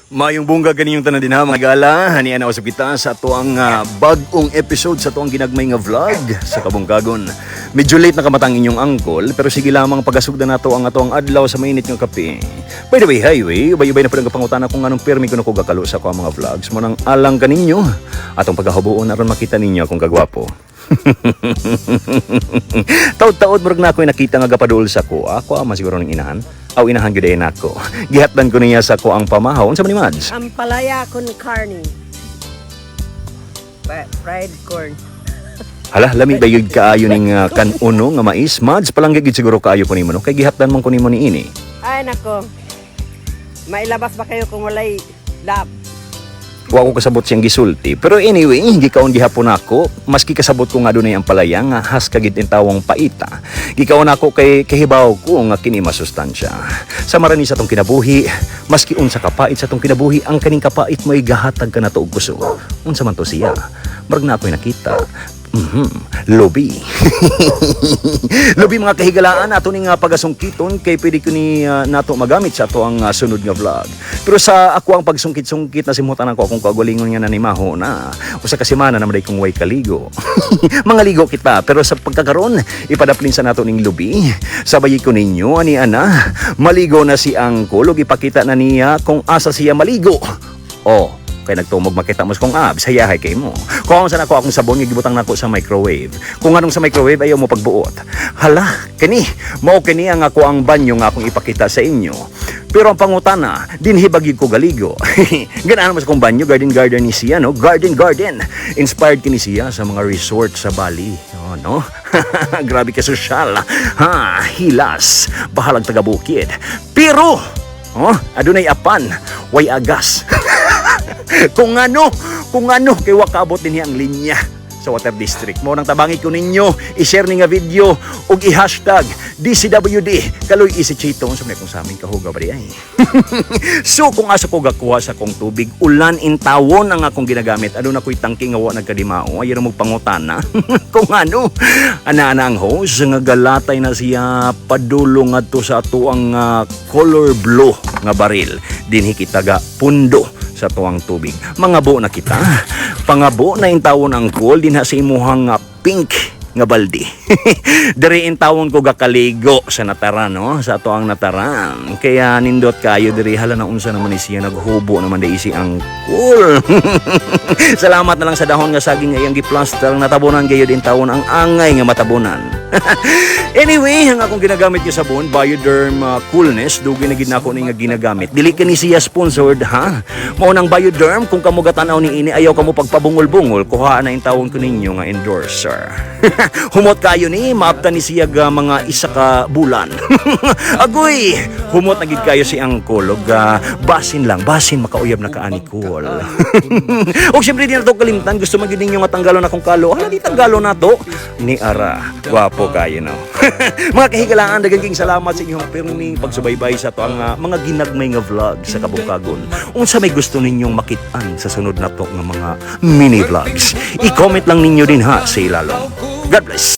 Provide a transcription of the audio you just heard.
Mayong buntag kaninyong tanan dinha, mga higala. Hanian na usab kita sa atoang bag-ong episode sa atoang ginagmay nga vlog sa Kabungkagon. Medyo late na kamatang inyong angkol, pero sige lamang, pagasugdan nato ang atoang adlaw sa mainit nga kape. By the way, highway, ubay-ubay na pud ang pangutana kung anong pirmi ko ko gakalo sa ako ang mga vlogs. Mao nang alang kaninyo atong pagahubuon aron makita ninyo akong kagwapo. Taod-taod murag na ako'y nakita nga gapadul sa ko. Ako ama siguro ng inahan. Aw, inahan gyud ay nako. Gihatdan ko niya sa ko ang pamahaw. Unsa man ni, Mads? Ampalaya con carne. Fried corn. Hala, lami ba yun kaayo ning kanuno nga mais? Mads, palangga gid siguro kaayo ko nimo, no? Kay gihatdan man ko nimo ni ini. Ay nako. Mailabas ba kayo kung walay love? Wa ko kasabot siyang gisulti. Pero anyway, gikaon gihapon ako. Maski kasabot ko nga dunay ampalaya nga haska gid tawong paita. Gikaon ako kay kahibaw ko nga kini masustansya. Sa marani sa tong kinabuhi, maski unsa kapait sa tong kinabuhi, ang kaning kapait mo'y gahatag ka nato og kusog. Unsa man to siya? Murag na ako'y nakita. Lobi. Lobi, mga kahigalaan, ato ni nga pagasungkiton kay pwede ko ni nato magamit sa ato ang sunod nga vlog. Pero sa ako ang pagsungkit-sungkit, nasimutan ako akong kagalingon nga nanimaho na. Usa ka semana naman day kung way kaligo. Mga ligo kita, pero sa pagkakaroon ipadaplin sa nato ning lubi. Sabay ko ninyo ani ana, maligo na si Angkol ug ipakita na niya kung asa siya maligo. Oh, kay nagtumog makita mo kong abs, hayahay kay mo. Kung saan ako akong sabon, gibutang nako sa microwave. Kung anong sa microwave, ayaw mo pagbuot. Hala, kini, mao kini ang ako ang banyo nga akong ipakita sa inyo. Pero ang pangutana, dinhi ba gyud ko galigo? Ganahan mo sa kong banyo, garden garden ni siya, no? Garden garden. Inspired kini siya sa mga resort sa Bali. Oh, no? Grabe ka sosyal. Ha, hilas, bahalag taga bukid. Pero, oh, adunay apan, way agas. Kung ano, kay wa kaabot dinhi ang linya sa Water District. Mao nang tabangi ko ninyo, i-share ni nga video ug i-hashtag DCWD Kaloy Isi Chito. Unsa man kung sa aming kahugaw ba di ay. So kung asa ko gakuha sa kong tubig, ulan intawon ang akong ginagamit. Aduna ko'y tangki nga wa nagkadimao. Ayaw mo pangutana. Kung ano, ana-ana ang hose nga galatay na siya padulong ngadto sa atuang color blue nga baril. Dinhi kita ga pundo sa tuang tubig. Mangabo na kita. Pangabo na intawon ang cool dinha sa imuhang pink nga balde. Diri intawon ko gakaligo sa nataran, no? Sa ato ang nataran. Kaya nindot kayo diri. Hala na, unsa naman ni siya, naghubo naman di si ang cool. Salamat na lang sa dahon nga saging nga iyang giplaster, natabunan gayud intawon ang angay nga matabunan. Anyway, ang akong ginagamit nga sabon, Bioderm Coolness, dugay na gid nako ni nga ginagamit. Dili kani siya sponsored, ha. Mao nang Bioderm, kung kamo gatanaw ni ini, ayaw kamo pagpabungol-bungol, kuhaan na intawon ko ninyo nga endorser. Humot kayo ni, maapta ni siya ga mga isa ka bulan. Agoy, humot na gid kayo si Angkol ug basin lang, basin makauyab na kaani cool. Ug syempre di na to kalimtan, gusto man gid ninyo nga tanggalon akong kalo. Hala, di tanggalon na to. Ni ara, gwapo kayo, no? Mga kahigalaan, daghang king salamat sa inyong pirming pagsubaybay sa ato ang mga ginagmay nga vlog sa Kabungkagon. Unsa may gusto ninyong makit-an sa sunod nato nga mga mini vlogs? I-comment lang ninyo dinha sa ilalong. God bless.